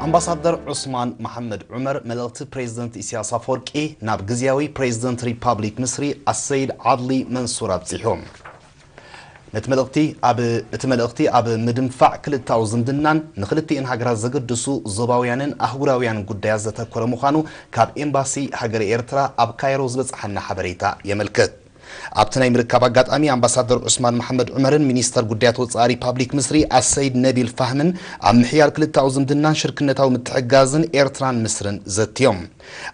ኣምባሳደር ዑስማን መሓመድ ዑመር መልእኽቲ ፕሬዝደንት ኢሳያስ ኣፈወርቂ ናብ ግዝያዊ ፕሬዝደንት ሪፓብሊክ ምስሪ ኣሰይድ ዓድሊ መንሱር ኣብጺሑ። ነቲ መልእኽቲ ኣብ፣ እቲ መልእኽቲ ኣብ ምድንፋዕ ክልተኣዊ ዝምድናን ንክልቲኤን ሃገራት ዘገድሱ ዞባውያንን ኣህጉራውያንን ጉዳያት ዘተኮረ ምዃኑ ካብ ኤምባሲ ሃገረ ኤርትራ ኣብ ካይሮ ዝበጽሓና ሓበሬታ የመልክት። ኣብቲ ናይ ምርካብ ኣጋጣሚ ኣምባሳደር ዑስማን መሓመድ ዑመርን ሚኒስተር ጉዳያት ወጻኢ ሪፓብሊክ ምስሪ ኣሰይድ ነቢል ፋህምን ኣብ ምሕያል ክልተኣዊ ዝምድናን ሽርክነታዊ ምትሕግጋዝን ኤርትራን ምስርን ዘትዮም።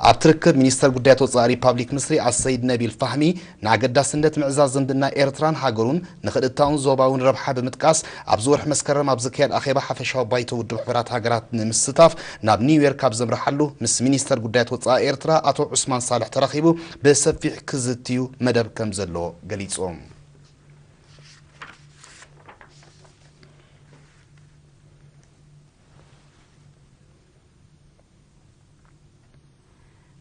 ኣብቲ ርክብ ሚኒስተር ጉዳያት ወጻኢ ሪፓብሊክ ምስሪ ኣሰይድ ነቢል ፋህሚ ንኣገዳስነት ምዕዛዝ ዝምድና ኤርትራን ሃገሩን ንክልተኣውን ዞባውን ረብሓ ብምጥቃስ ኣብዚ ወርሒ መስከረም ኣብ ዝካየድ ኣኼባ ሓፈሻዊ ባይቶ ውድብ ሕቡራት ሃገራት ንምስታፍ ናብ ኒውዮርክ ኣብ ዘምርሓሉ ምስ ሚኒስተር ጉዳያት ወጻኢ ኤርትራ ኣቶ ዑስማን ሳልሕ ተራኺቡ ብሰፊሕ ክዝትዩ መደብ ከም ዘለዎ ገሊጹ።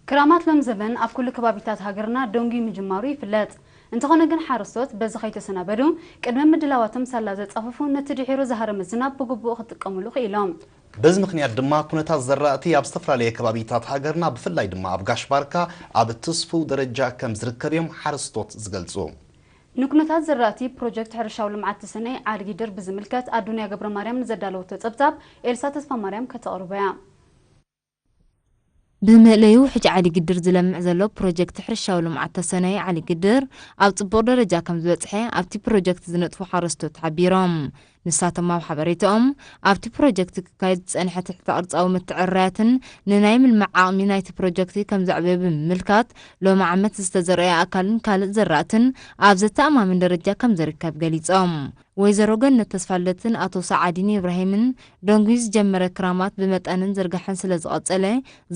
ክራማት ሎም ዘበን ኣብ ኩሉ ከባቢታት ሃገርና ደንጉዩ ምጅማሩ ይፍለጥ። እንተኾነ ግን ሓረስቶት በዚ ከይተሰናበዱ ቅድመ ምድላዋቶም ሳላ ዘጻፈፉ ነቲ ድሒሩ ዝሃረመ ዝናብ ብግቡእ ክጥቀሙሉ ክኢሎም። በዚ ምኽንያት ድማ ኩነታት ዘራእቲ ኣብ ዝተፈላለየ ከባቢታት ሃገርና ብፍላይ ድማ ኣብ ጋሽ ባርካ ኣብ ትስፉው ደረጃ ከም ዝርከብ እዮም ሓረስቶት ዝገልጹ። ንኩነታት ዘራእቲ ፕሮጀክት ሕርሻዊ ልምዓት ተሰነይ ዓድጊድር ብዝምልከት ኣዱንያ ገብረ ማርያም ንዘዳለወቶ ጸብጻብ ኤልሳ ተስፋ ማርያም ከተቕርቦ እያ። ብመእለዩ ሕጂ ዓሊ ግድር ዝለምዕ ዘሎ ፕሮጀክት ሕርሻዊ ልምዓት ተሰነይ ዓሊ ግድር ኣብ ጽቡቕ ደረጃ ከም ዝበጽሐ ኣብቲ ፕሮጀክት ዝነጥፉ ሓረስቶት ሓቢሮም። ንሳቶም ኣብ ሓበሬታኦም ኣብቲ ፕሮጀክት ክካየድ ዝጸንሐ ትሕተ ቅርጻዊ ምትዕርራያትን ንናይ ምልማዕ ዓቕሚ ናይቲ ፕሮጀክት ከም ዘዕበየ ብምምልካት ሎሚ ዓመት ዝተዘርአ ኣካልን ካልእ ዘራእትን ኣብ ዘተኣማምን ደረጃ ከም ዝርከብ ገሊጾም። ወይዘሮ ገነት ተስፋልደትን ኣቶ ሰዓዲን ኢብራሂምን ደንጉዩ ዝጀመረ ክራማት ብመጠንን ዝርጋሐን ስለ ዝቐጸለ፣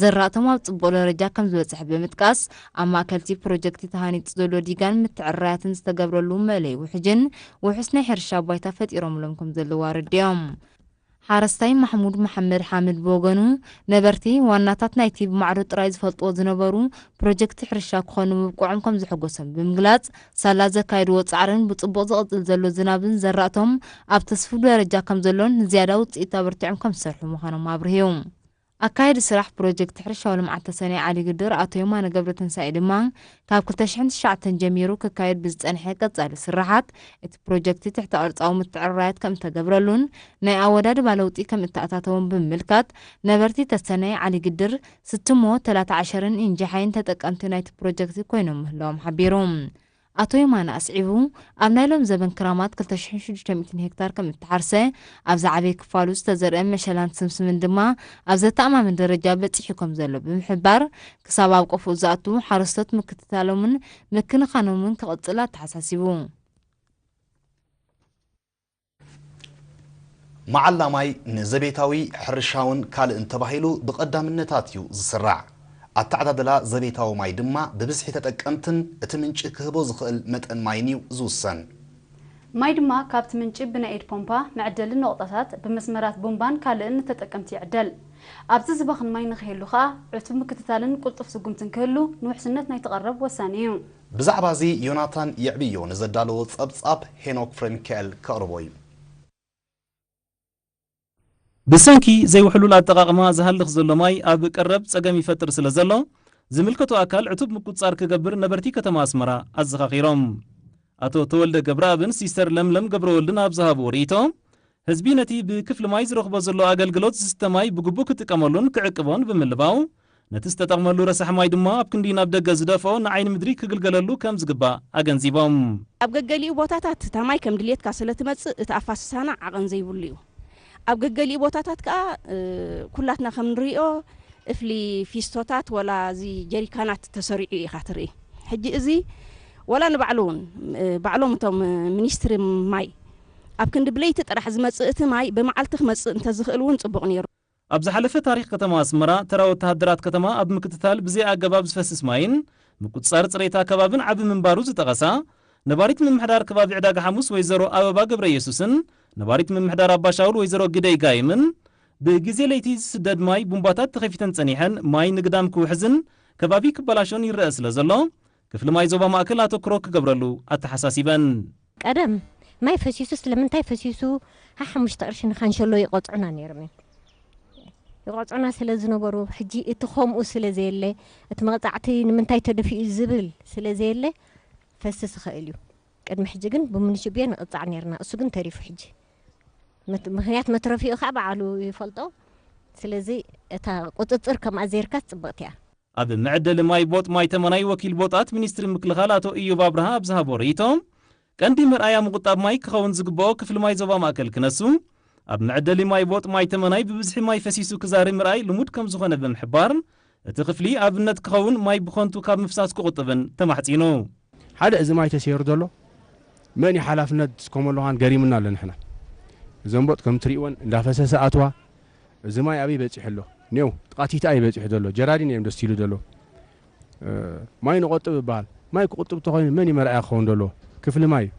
ዘራእቶም ኣብ ጽቡቕ ደረጃ ከም ዝበጽሐ ብምጥቃስ፣ ኣብ ማእከልቲ ፕሮጀክት ተሃኒጹ ዘሎ ዲጋን ምትዕርራያትን ዝተገብረሉ መእለይ ውሕጅን ውሑስ ናይ ሕርሻ ባይታ ፈጢሮምሎም ከም ዘለዉ ኣረዲኦም። ሓረስታይ ማሕሙድ መሓመድ ሓምድ ብወገኑ፣ ነበርቲ ዋናታት ናይቲ ብማዕዶ ጥራይ ዝፈልጥዎ ዝነበሩ ፕሮጀክት ሕርሻ ክኾኑ ምብቅዖም ከም ዘሐጎሶም ብምግላጽ፣ ሳላ ዘካየድዎ ጻዕርን ብጽቡቕ ዝቕጽል ዘሎ ዝናብን ዘራእቶም ኣብ ተስፉ ደረጃ ከም ዘሎን ንዝያዳ ውጽኢት ኣበርቲዖም ከም ዝሰርሑ ምዃኖም ኣብርሁ። ኣካየዲ ስራሕ ፕሮጀክት ሕርሻዊ ልምዓት ተሰነይ ዓሊ ግድር ኣቶ የማነ ገብረትንሳኤ ድማ፣ ካብ ክልተ ሽሕን ትሽዓተን ጀሚሩ ክካየድ ብዝጸንሐ ቀጻሊ ስራሓት፣ እቲ ፕሮጀክት ትሕተ ቅርጻዊ ምትዕርራያት ከም እተገብረሉን ናይ ኣወዳድባ ለውጢ ከም እተኣታተወን ብምምልካት፣ ነበርቲ ተሰነይ ዓሊ ግድር፣ ስትሞ፣ ተላታ ዓሸርን ኢንጃሓይን ተጠቀምቲ ናይቲ ፕሮጀክት ኮይኖም ምህላዎም ሓቢሩ። ኣቶ የማነ ኣስዒቡ፣ ኣብ ናይ ሎም ዘበን ክራማት ክልተ ሽሕን ሽዱሽተ ሚእትን ሄክታር ከም እተሓርሰ፣ ኣብ ዝዓበየ ክፋሉ ዝተዘርአ መሸላን ስምስምን ድማ ኣብ ዘተኣማምን ደረጃ በጺሑ ከም ዘሎ ብምሕባር፣ ክሳብ ኣብ ቆፎ ዝኣቱ ሓረስቶት ምክትታሎምን ምክንኻኖምን ክቕጽል ኣተሓሳሲቡ። መዓላ ማይ ንዘቤታዊ፣ ሕርሻውን ካልእን ተባሂሉ ብቐዳምነታት እዩ ዝስራዕ። ኣተዓዳድላ ዘቤታዊ ማይ ድማ ብብዝሒ ተጠቀምትን እቲ ምንጪ ክህቦ ዝኽእል መጠን ማይን እዩ ዝውሰን። ማይ ድማ ካብቲ ምንጪ ብናይ ኢድ ፖምፓ፣ መዕደሊ ነቑጣታት፣ ብመስመራት ቡምባን ካልእን ንተጠቀምቲ ይዕደል። ኣብዚ ዝባኽን ማይ ንኽህሉ ከኣ ዕቱብ ምክትታልን ቅልጡፍ ስጉምትን ክህሉ ንውሕስነት ናይቲ ቀረብ ወሳኒ እዩ። ብዛዕባ እዚ ዮናታን የዕብዮ ንዘዳለዎ ጸብጻብ ሄኖክ ፍሬሚካኤል ከቕርቦ እዩ። ብሰንኪ ዘይውሕሉል ኣጠቓቕማ ዝሃልኽ ዘሎ ማይ ኣብ ቀረብ ጸገም ይፈጥር ስለ ዘሎ፣ ዝምልከቶ ኣካል ዕቱብ ምቁጽጻር ክገብር ነበርቲ ከተማ ኣስመራ ኣዘኻኺሮም። ኣቶ ተወልደ ገብረኣብን ሲስተር ለምለም ገብረወልድን ኣብ ዝሃብዎ ርእይቶ፣ ህዝቢ ነቲ ብክፍሊ ማይ ዝረኽቦ ዘሎ ኣገልግሎት ዝስተ ማይ ብግቡእ ክጥቀመሉን ክዕቅቦን ብምልባው፣ ነቲ ዝተጠቕመሉ ረሳሕ ማይ ድማ ኣብ ክንዲ ናብ ደገ ዝደፍኦ ንዓይኒ ምድሪ ክግልገለሉ ከም ዝግባእ ኣገንዚቦም። ኣብ ገገሊኡ ቦታታት እታ ማይ ከም ድልየትካ ስለ ትመጽእ እቲ ኣፋስሳና ዓቐን ዘይብሉ እዩ። ኣብ ገገሊኡ ቦታታት ከኣ፣ እ፣ ኩላትና ከም ንርእዮ እፍሊ ፊስቶታት ወላ እዚ ጀሪካናት ተሰሪዑ ኢኻ ትርኢ። ሕጂ እዚ ወላ ንባዕሉ እውን፣ እ፣ ባዕሎም እቶም ሚኒስትሪ ማይ ኣብ ክንዲ ብለይቲ ጥራሕ ዝመጽእ እቲ ማይ ብመዓልቲ ክመጽእ እንተዝኽእል እውን ጽቡቕ ነይሩ። ኣብ ዝሓለፈ ታሪኽ ከተማ ኣስመራ፣ ተራ ወተሃደራት ከተማ ኣብ ምክትታል ብዘይ ኣገባብ ዝፈስስ ማይን ምቁጽጻር ጽሬት ኣከባብን ዓቢ ምንባሩ ዝጠቐሳ ነባሪት ምምሕዳር ከባቢ ዕዳጋ ሓሙስ ወይዘሮ ኣበባ ገብረ ኢየሱስን ነባሪት ምምሕዳር ኣባሻውል ወይዘሮ ግደይ ጋይምን፣ ብግዜ ለይቲ ዝስደድ ማይ ቡምባታት ተኸፊተን ጸኒሐን ማይ ንግዳም ክውሕዝን ከባቢ ክበላሾን ይረአ ስለ ዘሎ፣ ክፍሊ ማይ ዞባ ማእከል ኣተኩሮ ክገብረሉ ኣተሓሳሲበን። ቀደም ማይ ፈሲሱ ስለምንታይ ፈሲሱ ሓሙሽተ ቅርሺ ንካንሸሎ ይቆጽዑና ነይሮም እዮም። ይቐጽዑና ስለ ዝነበሩ፣ ሕጂ እቲ ከምኡ ስለ ዘየለ፣ እቲ መቕጻዕቲ ንምንታይ ተደፊኡ ዝብል ስለ ዘየለ፣ ፈስስ ይኽእል እዩ። ቅድሚ ሕጂ ግን ብምንሽብዮ ንቕጻዕ ነርና። እሱ ግን ተሪፉ ሕጂ። ምት-፣ ምኽንያት መትረፊኡ ከዓ በዓሉ ይፈልጦ። ስለዚ እታ ቁጽጽር ከምኣ ዘይርካስ ጽብቕቲ እያ። ኣብ መዐደሊ ማይ ቦጥ ማይ ተመናይ ወኪል ቦጣት ሚኒስትሪ ምክልኻል ኣቶ እዮብ ኣብርሃ ኣብ ዝሃቦ ርእይቶ፣ ቀንዲ መርኣያ ምቑጣብ ማይ ክኸውን ዝግብኦ ክፍሊ ማይ ዞባ ማእከል ክነሱ፣ ኣብ መዐደሊ ማይ ቦጥ ማይ ተመናይ ብብዝሒ ማይ ፈሲሱ ክዛሪ ምርኣይ ልሙድ ከም ዝኾነ ብምሕባር፣ እቲ ክፍሊ ኣብነት ክኸውን ማይ ብኸንቱ ካብ ምፍሳስ ክቑጥብን ተማሕጺኑ። ሓደ እዚ ማይ ተሰይሩ ዘሎ መን እዩ ሓላፍነት ዝስከመሉ ኻን ገሪምና ኣሎ። ንሕና እዞም ቦጥ ከም ትሪእወን እንዳፈሰሰ ኣትዋ። እዚ ማይ ኣበይ በፂሑ ኣሎ? ኔው ጥቓቲታ እዩ በፂሑ ዘሎ። ጀራዲን እዮም ደስቲሉ ዘሎ። እ፣ ማይ ንቆጥብ ይበሃል። ማይ ክቁጥብ ተኾይኑ መን እዩ መርኣያ ክኸውን ዘለዎ? ክፍሊ ማይ እዩ።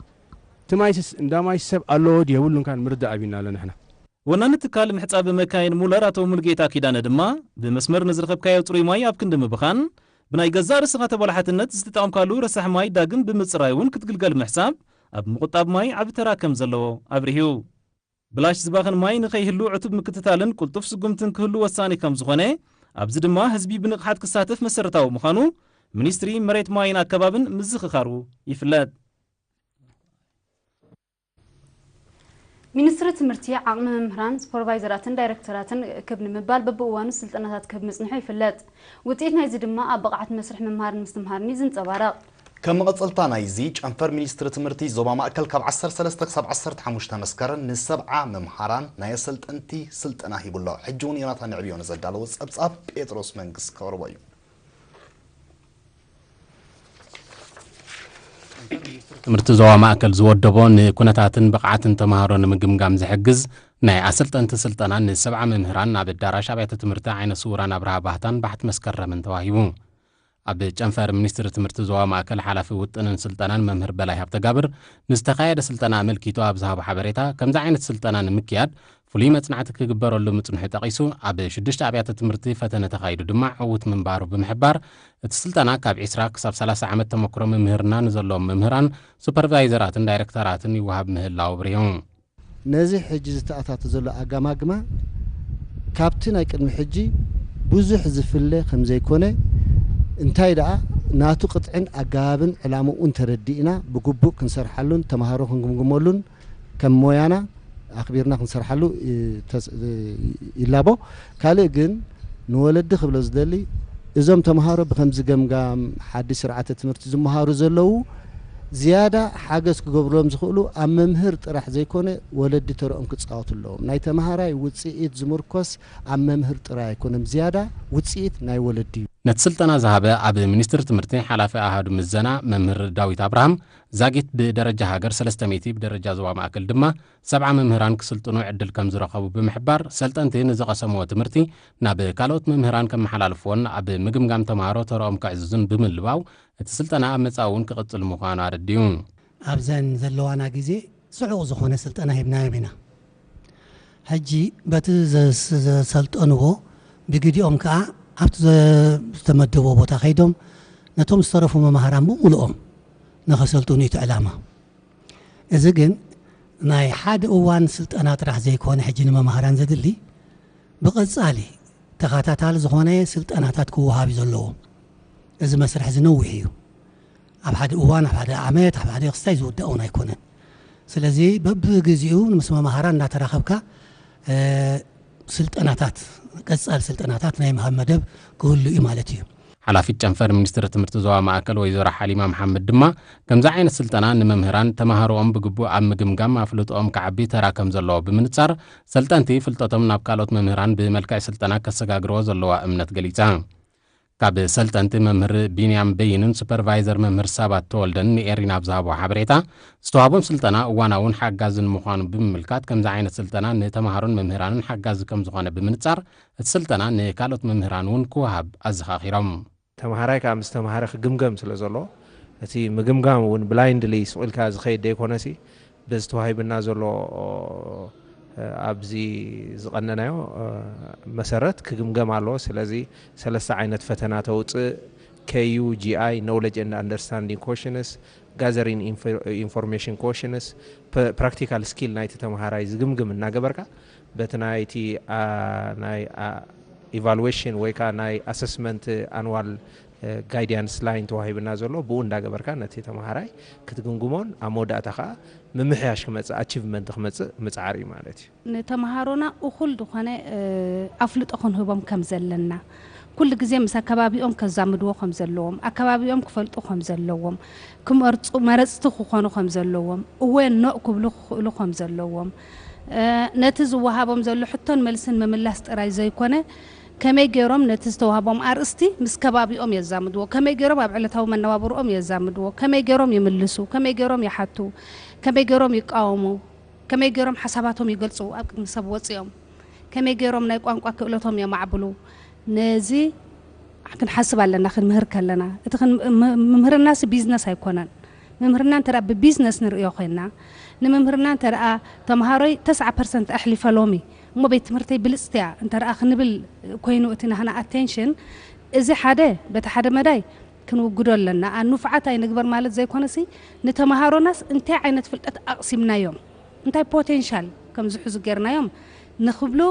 እቲ ማይስስ እንዳ ማይ ሰብ ኣለዎ ድዩ የብሉን ካን ምርዳእ ኣቢና ኣሎ ንሕና። ወናኒ ትካል ምሕጻብ መካይን ሙለር ኣቶ ሙልጌታ ኪዳነ ድማ፣ ብመስመር ንዝረኸብካዮ ጽሩይ ማይ ኣብ ክንዲ ምብኻን፣ ብናይ ገዛእ ርእስኻ ተበላሓትነት ዝተጠቐምካሉ ረሳሕ ማይ ዳግም ብምጽራይ እውን ክትግልገል ምሕሳብ ኣብ ምቑጣብ ማይ ዓቢ ተራ ከም ዘለዎ ኣብሪሁ። ብላሽ ዝባኽን ማይ ንኸይህሉ ዕቱብ ምክትታልን ቅልጡፍ ስጉምትን ክህሉ ወሳኒ ከም ዝኾነ፣ ኣብዚ ድማ ህዝቢ ብንቕሓት ክሳተፍ መሰረታዊ ምዃኑ ሚኒስትሪ መሬት ማይን ኣከባብን ምዝኽኻሩ ይፍለጥ። ሚኒስትሪ ትምህርቲ ዓቕሚ መምህራን፣ ሱፐርቫይዘራትን ዳይሬክተራትን ክብ ንምባል በብእዋኑ ስልጠናታት ክህብ ምጽንሑ ይፍለጥ። ውጽኢት ናይዚ ድማ ኣብ ብቕዓት መስርሕ ምምሃርን ምስትምሃርን እዩ ዝንጸባረቕ። ከም መቐጸልታ ናይዚ ጨንፈር፣ ሚኒስትሪ ትምህርቲ ዞባ ማእከል ካብ ዓሰርተ ሰለስተ ክሳብ ዓሰርተ ሓሙሽተ መስከረም ንሰብዓ መምሃራን ናይ ኣሰልጠንቲ ስልጠና ሂቡ ኣሎ። ሕጂ እውን ዮናታን ንዕብዮ ንዘዳለዎ ጸብጻብ ጴጥሮስ መንግስ ከቕርቦ እዩ። ትምህርቲ ዞባ ማእከል ዝወደቦ ንኩነታትን ብቕዓትን ተምሃሮ ንምግምጋም ዝሕግዝ ናይ ኣሰልጠንቲ ስልጠና ንሰብዓ መምህራን ናብ ኣዳራሽ ኣብያተ ትምህርቲ ዓይነ ስውራን ኣብርሃ ባህታን ባሕቲ መስከረምን ተዋሂቡ። ኣብ ጨንፈር ሚኒስትሪ ትምህርቲ ዞባ ማእከል ሓላፊ ውጥንን ስልጠናን መምህር በላይ ሃብተጋብር ንዝተኻየደ ስልጠና ኣመልኪቱ ኣብ ዝሃቦ ሓበሬታ፣ ከምዚ ዓይነት ስልጠና ንምክያድ ፍሉይ መጽናዕቲ ክግበረሉ ምጽንሑ ጠቒሱ፣ ኣብ ሽዱሽተ ኣብያተ ትምህርቲ ፈተነ ተኻይዱ ድማ ዕዉት ምንባሩ ብምሕባር፣ እቲ ስልጠና ካብ ዒስራ ክሳብ ሰላሳ ዓመት ተመክሮ ምምህርና ንዘለዎም መምህራን፣ ሱፐርቫይዘራትን ዳይረክተራትን ይወሃብ ምህላው ኣብሪሁ። ነዚ ሕጂ ዝተኣታተ ዘሎ ኣጋማግማ ካብቲ ናይ ቅድሚ ሕጂ ብዙሕ ዝፍለ ከም ዘይኮነ፣ እንታይ ደኣ ናቱ ቅጥዕን ኣገባብን ዕላምኡን ተረዲእና ብግቡእ ክንሰርሓሉን ተመሃሮ ክንግምግመሉን ከም ሞያና ኣኽቢርና ክንሰርሓሉ ይላቦ። ካልእ ግን ንወለዲ ክብሎ ዝደሊ፣ እዞም ተምሃሮ ብኸምዚ ገምጋም ሓድሽ ስርዓተ ትምህርቲ ዝመሃሩ ዘለዉ ዝያዳ ሓገዝ ክገብርሎም ዝኽእሉ ኣብ መምህር ጥራሕ ዘይኮነ ወለዲ ተረኦም ክፃወቱ ኣለዎም። ናይ ተምሃራይ ውፅኢት ዝምርኮስ ኣብ መምህር ጥራይ ኣይኮነን፣ ዝያዳ ውፅኢት ናይ ወለዲ እዩ። ነቲ ስልጠና ዝሃበ ኣብ ሚኒስትሪ ትምህርቲ ሓላፊ ኣሃዱ ምዘና መምህር ዳዊት ኣብርሃም፣ ዛጊት ብደረጃ ሃገር ሰለስተ ሚእቲ፣ ብደረጃ ዞባ ማእከል ድማ ሰብዓ መምህራን ክስልጥኑ ዕድል ከም ዝረኸቡ ብምሕባር፣ ሰልጠንቲ ንዝቐሰምዎ ትምህርቲ ናብ ካልኦት መምህራን ከመሓላልፍዎን ኣብ ምግምጋም ተምሃሮ ተረኦም ከዕዝዙን ብምልባው፣ እቲ ስልጠና ኣብ መጻኢ እውን ክቕጽል ምዃኑ ኣረዲኡ። ኣብዘን ዘለዋና ግዜ ጽዑቕ ዝኾነ ስልጠና ሂብናዮም ኢና። ሕጂ በቲ ዘስ- ዘሰልጠንዎ ብግዲኦም ከኣ ኣብቲ ዘ- ዝተመደብዎ ቦታ ከይዶም ነቶም ዝተረፉ መማህራን ብምሉኦም ንኸሰልጥኑ እዩ እቲ ዕላማ። እዚ ግን ናይ ሓደ እዋን ስልጠና ጥራሕ ዘይኮነ ሕጂ ንመማህራን ዘድሊ ብቐጻሊ ተኸታታሊ ዝኾነ ስልጠናታት ክወሃብ እዩ ዘለዎ። እዚ መስርሕ እዚ ነዊሕ እዩ። ኣብ ሓደ እዋን፣ ኣብ ሓደ ዓመት፣ ኣብ ሓደ ክስታይ ዝውዳእ እውን ኣይኮነን። ስለዚ በብግዚኡ ምስ መማህራን እናተራኸብካ ስልጠናታት፣ ቀጻሊ ስልጠናታት ናይ ምሃብ መደብ ክህሉ እዩ ማለት እዩ። ሓላፊት ጨንፈር ሚኒስትሪ ትምህርቲ ዞባ ማእከል ወይዘሮ ሓሊማ መሓመድ ድማ፣ ከምዚ ዓይነት ስልጠና ንመምህራን ተማሃሮኦም ብግቡእ ኣብ ምግምጋም ኣፍልጦኦም ክዓቢ ተራ ከም ዘለዎ ብምንጻር፣ ሰልጠንቲ ፍልጠቶም ናብ ካልኦት መምህራን ብመልክዕ ስልጠና ከሰጋግርዎ ዘለዋ እምነት ገሊጻ። ካብ ሰልጠንቲ መምህር ቢንያም በይንን ሱፐርቫይዘር መምህር ሳባት ተወልደን ንኤሪና ኣብ ዝሃብዎ ሓበሬታ፣ ዝተዋህቦም ስልጠና እዋናውን ሓጋዝን ምዃኑ ብምምልካት፣ ከምዚ ዓይነት ስልጠና ንተምሃሮን መምህራንን ሓጋዚ ከም ዝኾነ ብምንጻር፣ እቲ ስልጠና ንካልኦት መምህራን እውን ክወሃብ ኣዘኻኺሮም። ተምሃራይ ከዓ ምስ ተምሃረ ክግምገም ስለ ዘለዎ፣ እቲ ምግምጋም እውን ብላይንድሊ ስቕ ኢልካ ዝኸይድ ዘይኮነሲ፣ በዚ ተዋሂብና ዘሎ ኣብዚ ዝቐነናዮ መሰረት ክግምገም ኣለዎ። ስለዚ ሰለስተ ዓይነት ፈተና ተውፅእ፣ KUGI፣ Knowledge and Understanding Questions፣ Gathering Information Questions፣ Practical Skill ናይቲ ተምሃራይ ዝግምግም እናገበርካ በቲ ናይቲ ናይ ኢቫሉዌሽን ወይ ከዓ ናይ ኣሰስመንት ኣንዋል ጋይዳንስ ላይን ተዋሂብና ዘሎ፣ ብኡ እንዳገበርካ ነቲ ተምሃራይ ክትግምግሞን ኣብ መወዳእታ ከዓ ምምሕያሽ ክመፅእ፣ ኣቺቭመንት ክመፅእ ምፅዓር እዩ ማለት እዩ። ንተምሃሮና እኹል ዝኾነ ኣፍልጦ ክንህቦም ከም ዘለና፣ ኩሉ ግዜ ምስ ኣከባቢኦም ከዛምድዎ ከም ዘለዎም፣ ኣከባቢኦም ክፈልጡ ከም ዘለዎም፣ ክመርፁ መረፅቲ ክኾኑ ከም ዘለዎም፣ እወ ኖእ ክብሉ ክኽእሉ ከም ዘለዎም፣ ነቲ ዝወሃቦም ዘሎ ሕቶን መልስን ምምላስ ጥራይ ዘይኮነ፣ ከመይ ገይሮም ነቲ ዝተዋህቦም ኣርእስቲ ምስ ከባቢኦም የዛምድዎ፣ ከመይ ገይሮም ኣብ ዕለታዊ መነባብርኦም የዛምድዎ፣ ከመይ ገይሮም ይምልሱ፣ ከመይ ገይሮም ይሓቱ፣ ከመይ ገይሮም ይቃወሙ፣ ከመይ ገይሮም ሓሳባቶም ይገልፁ፣ ኣብ ቅድሚ ሰብ ወፂኦም ከመይ ገይሮም ናይ ቋንቋ ክእለቶም የማዕብሉ። ነዚ ክንሓስብ ኣለና። ክንምህር ከለና እቲ ምምህርናሲ ቢዝነስ ኣይኮነን። ምምህርና እንተ ብቢዝነስ ንርእዮ ኮይንና፣ ንምምህርና እንተ ተምሃሮይ ተስዓ ፐርሰንት ኣሕሊፈ ሎሚ እሞ ቤት ትምህርተይ ብልፅቲ እያ እንተ ክንብል ኮይኑ፣ እቲ ናህና ኣቴንሽን፣ እዚ ሓደ በቲ ሓደ መዳይ ክንውግዶ ኣለና። ንፉዓት ኣይንግበር ማለት ዘይኮነሲ፣ ንተምሃሮናስ እንታይ ዓይነት ፍልጠት ኣቕሲምናዮም፣ እንታይ ፖቴንሻል ከም ዝሕዙ ጌርናዮም ንክብሉ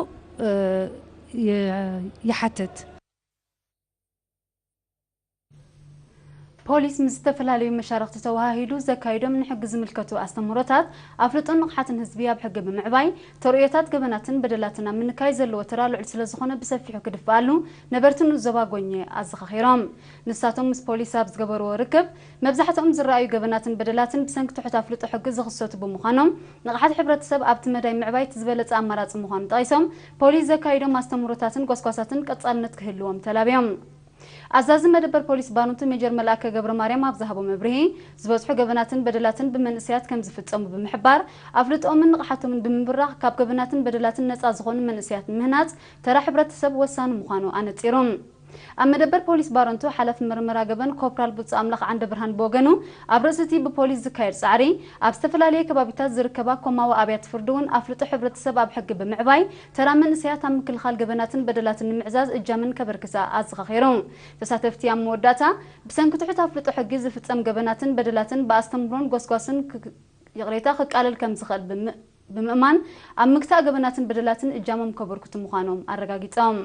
ይሓትት። ፖሊስ ምስ ዝተፈላለዩ መሻርኽቲ ተወሃሂዱ ዘካይዶም ንሕጊ ዝምልከቱ ኣስተምህሮታት ኣፍልጦን ንቕሓትን ህዝቢ ኣብ ሕጊ ብምዕባይ፣ ተርእዮታት ገበናትን በደላትን ኣብ ምንካይ ዘለዎ ተራ ልዑል ስለዝኾነ ብሰፊሑ ክድፍኣሉ ነበርቲ ንኡስ ዞባ ጎኘ ኣዘኻኺሮም። ንሳቶም ምስ ፖሊስ ኣብ ዝገበርዎ ርክብ፣ መብዛሕትኦም ዝረኣዩ ገበናትን በደላትን ብሰንኪ ትሑት ኣፍልጦ ሕጊ ዝኽሰቱ ብምዃኖም፣ ንቕሓት ሕብረተሰብ ኣብቲ መዳይ ምዕባይ እቲ ዝበለጸ ኣማራጺ ምዃኑ ጠቒሶም፣ ፖሊስ ዘካይዶም ኣስተምህሮታትን ጎስጓሳትን ቀጻልነት ክህልዎም ተላብዮም። ኣዛዚ መደበር ፖሊስ ባረንቱ ሜጀር መልኣከ ገብረማርያም ኣብ ዝሃቦ መብርሂ፣ ዝበዝሑ ገበናትን በደላትን ብመንእሰያት ከም ዝፍጸሙ ብምሕባር፣ ኣፍልጦኦምን ንቕሓቶምን ብምብራኽ ካብ ገበናትን በደላትን ነጻ ዝኾኑ መንእሰያት ንምህናጽ ተራ ሕብረተሰብ ወሳኒ ምዃኑ ኣነጺሩ። ኣብ መደበር ፖሊስ ባረንቱ ሓላፊ ምርመራ ገበን ኮፕራል ቡጻ ኣምላኽ ዓንደ ብርሃን ብወገኑ፣ ኣብ ርእሲ እቲ ብፖሊስ ዝካየድ ጻዕሪ፣ ኣብ ዝተፈላለየ ከባቢታት ዝርከባ ኮማዊ ኣብያተ ፍርዲ እውን ኣፍልጦ ሕብረተሰብ ኣብ ሕጊ ብምዕባይ፣ ተራ መንእሰያት ኣብ ምክልኻል ገበናትን በደላትን ንምዕዛዝ እጃመን ከበርክታ ኣዘኻኺሩ። ተሳተፍቲ ኣብ መወዳእታ፣ ብሰንኪ ትሑት ኣፍልጦ ሕጊ ዝፍጸም ገበናትን በደላትን ብኣስተምህሮን ጎስጓስን ይቕሬታ ክቃለል ከም ዝኽእል ብምእማን፣ ኣብ ምግታእ ገበናትን በደላትን እጃሞም ከበርክቱ ምዃኖም ኣረጋጊጾም።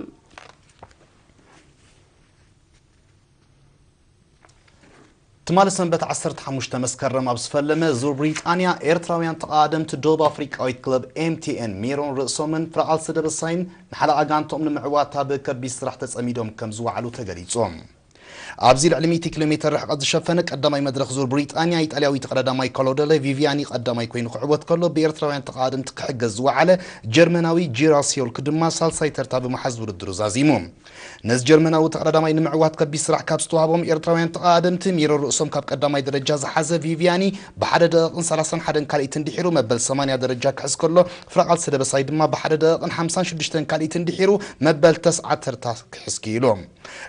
ትማሊ ሰንበት ዓሰርተ ሓሙሽተ መስከረም ኣብ ዝፈለመ ዙር ብሪጣንያ፣ ኤርትራውያን ተቓደምቲ ደቡብ ኣፍሪቃዊት ክለብ ኤምቲኤን ሜሮን ርእሶምን ፍራቓልሲ ደበሳይን ንሓለቓ ጋንትኦም ንምዕዋት ኣብ ከቢድ ስራሕ ተጸሚዶም ከም ዝወዓሉ ተገሊጹ። ኣብዚ ልዕሊ ሚእቲ ኪሎ ሜተር ርሕቀት ዝሸፈነ ቀዳማይ መድረኽ ዙር ብሪጣንያ፣ ኢጣልያዊ ተቐዳዳማይ ኮሎደለ ቪቪያኒ ቀዳማይ ኮይኑ ክዕወት ከሎ፣ ብኤርትራውያን ተቓደምቲ ክሕገዝ ዝወዓለ ጀርመናዊ ጂራ ሲዮልክ ድማ ሳልሳይ ተርታ ብምሓዝ ውድድሩ ዛዚሙ። ነዚ ጀርመናዊ ተቐዳዳማይ ንምዕዋት ከቢድ ስራሕ ካብ ዝተዋህቦም ኤርትራውያን ተቐዳደምቲ፣ ሜሮን ርእሶም ካብ ቀዳማይ ደረጃ ዝሓዘ ቪቪያኒ ብሓደ ደቂቕን ሰላሳን ሓደን ካልኢትን ድሒሩ መበል ሰማንያ ደረጃ ክሕዝ ከሎ፣ ፍራቓልሲ ደበሳይ ድማ ብሓደ ደቂቕን ሓምሳን ሽዱሽተን ካልኢትን ድሒሩ መበል ተስዓ ተርታ ክሕዝ ክኢሉ።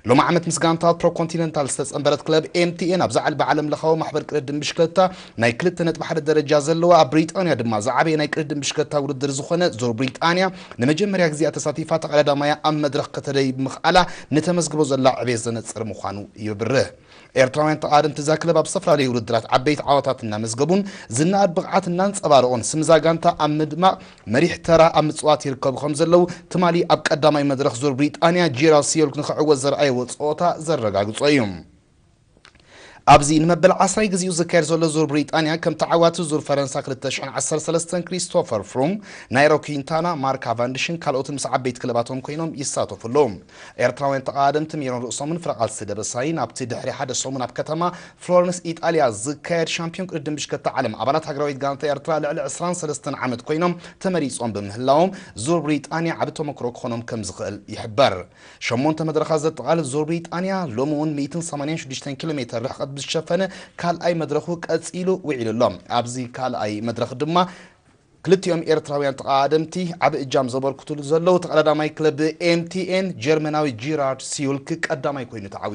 ሎሚ ዓመት ምስ ጋንታ ፕሮኮንቲነንታል ዝተጸንበረት ክለብ ኤምቲኤን ኣብ ዝዓለመ ዓለም ለኻዊ ማሕበር ቅድድም ብሽክለታ ናይ ክልተ ነጥቢ ሓደ ደረጃ ዘለዋ፣ ኣብ ብሪጣንያ ድማ ዝዓበየ ናይ ቅድድም ብሽክለታ ውድድር ዝኾነ ዙር ብሪጣንያ ንመጀመርያ ግዜኣ ተሳቲፋ ተቐዳዳማያ ኣብ መድረኽ ከተደይብ ምኽኣላ ንተመዝግቦ ዘላ ዕቤት ዘነጽር ምዃኑ ይብርህ። ኤርትራውያን ተቓደምቲ እዛ ክለብ ኣብ ዝተፈላለዩ ውድድራት ዓበይቲ ዓወታት እናመዝገቡን ዝነኣድ ብቕዓት እናንጸባረቑን ስም እዛ ጋንታ ኣብ ምድማቕ መሪሕ ተራ ኣብ ምጽዋት ይርከቡ ከም ዘለዉ ትማሊ ኣብ ቀዳማይ መድረኽ ዙር ብሪጣንያ ጂራ ሲዮልክ ንኽዕወት ዘርኣየዎ ጸወታ ዘረጋግጾ እዩ። ኣብዚ ንመበል ዓስራይ ግዜኡ ዝካየድ ዘሎ ዙር ብሪጣንያ ከም ተዓዋቲ ዙር ፈረንሳ ክልተ ሽሕን ዓሰርተ ሰለስተን ክሪስቶፈር ፍሩም፣ ናይሮ ኪንታና፣ ማርክ ካቫንድሽን ካልኦትን ምስ ዓበይቲ ክለባቶም ኮይኖም ይሳተፉ ኣለዉ። ኤርትራውያን ተቓደምቲ ሜሮን ርእሶምን ፍረቓልሲ ደበሳይን ኣብቲ ድሕሪ ሓደ ሰሙን ኣብ ከተማ ፍሎረንስ ኢጣልያ ዝካየድ ሻምፒዮን ቅድድም ብሽክለታ ዓለም ኣባላት ሃገራዊት ጋንታ ኤርትራ ልዕሊ ዕስራን ሰለስተን ዓመት ኮይኖም ተመሪጾም ብምህላዎም ዙር ብሪጣንያ ዓቢ ተመክሮ ክኾኖም ከም ዝኽእል ይሕበር። ሸሞንተ መድረኻት ዘጠቓልል ዙር ብሪጣንያ ሎሚ እውን ሚእትን ሰማንያን ሽዱሽተን ኪሎ ሜተር ርሕቐት ብዝሸፈነ ካልኣይ መድረኹ ቀጺሉ ውዒሉ ኣሎ። ኣብዚ ካልኣይ መድረኽ ድማ ክልቲኦም ኤርትራውያን ተቐዳደምቲ ዓቢ እጃም ዘበርክቱሉ ዘለዉ ተቐዳዳማይ ክለብ ኤምቲኤን ጀርመናዊ ጂራርድ ሲዩልክ ቀዳማይ ኮይኑ ተዓዊቱ።